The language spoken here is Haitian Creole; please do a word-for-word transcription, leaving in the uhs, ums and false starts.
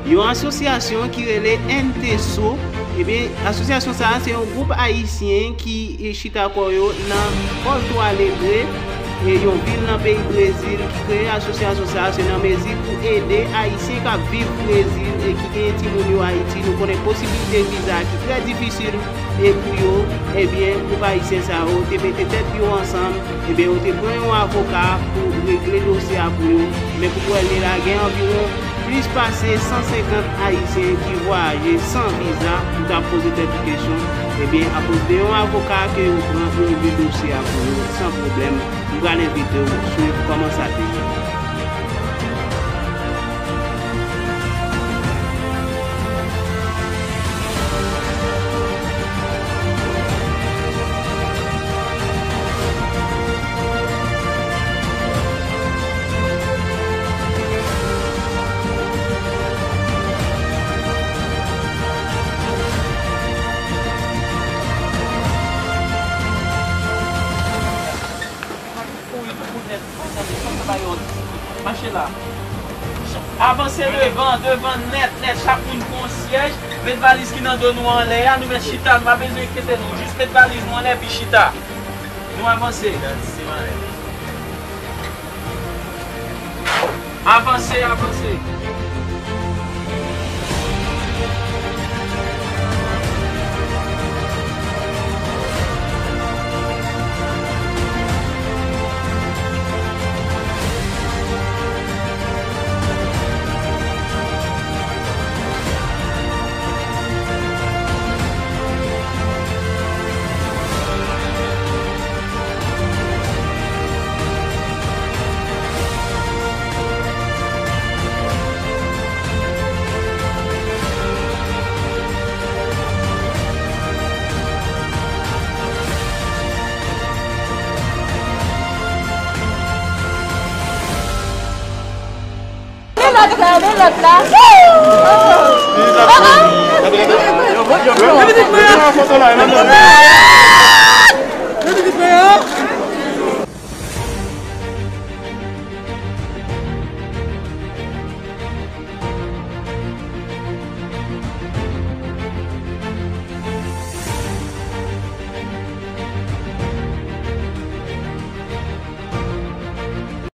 Yon asosyasyon ki rele N T S O, ebyen, asosyasyon sa a se yon gwoup ayisyen ki, e, chita kò yo nan Porto Alegre, e, yon vil nan peyi Brezil, ki kreye asosyasyon sa a, se nan mezi pou ede ayisyen k ap viv Brezil e ki gen timoun yo Ayiti. Nou konnen posibilite viza ki trè difisil e pou yo, ebyen, gwoup ayisyen sa yo te mete tèt yo ansanm, ebyen, yo te pran yon avoka pou regle dosye a pou yo. Men pou pwèl li la, gen anviwon plis pase san senkant ayisyen ki vwayaje san viza pou ta poze tèt yo kesyon. Ebyen, akoz de yon avoka ke yo pran, yo regle dosye a pou yo san pwoblèm. M pral envite w swiv kòman sa te ye. Kouri pou nèt, mezanmi, sa fè bagay yo difisil. Mache la. Avanse devan, devan nèt, nèt. Chak moun pran yon syèj. Met valiz ki nan do nou anlè a. Nou mèt chita, nou pa bezwen enkyete nou. Jis met valiz nou anlè, epi chita. Nou avanse. Avanse, avanse. Gade lòt la, gade lòt la.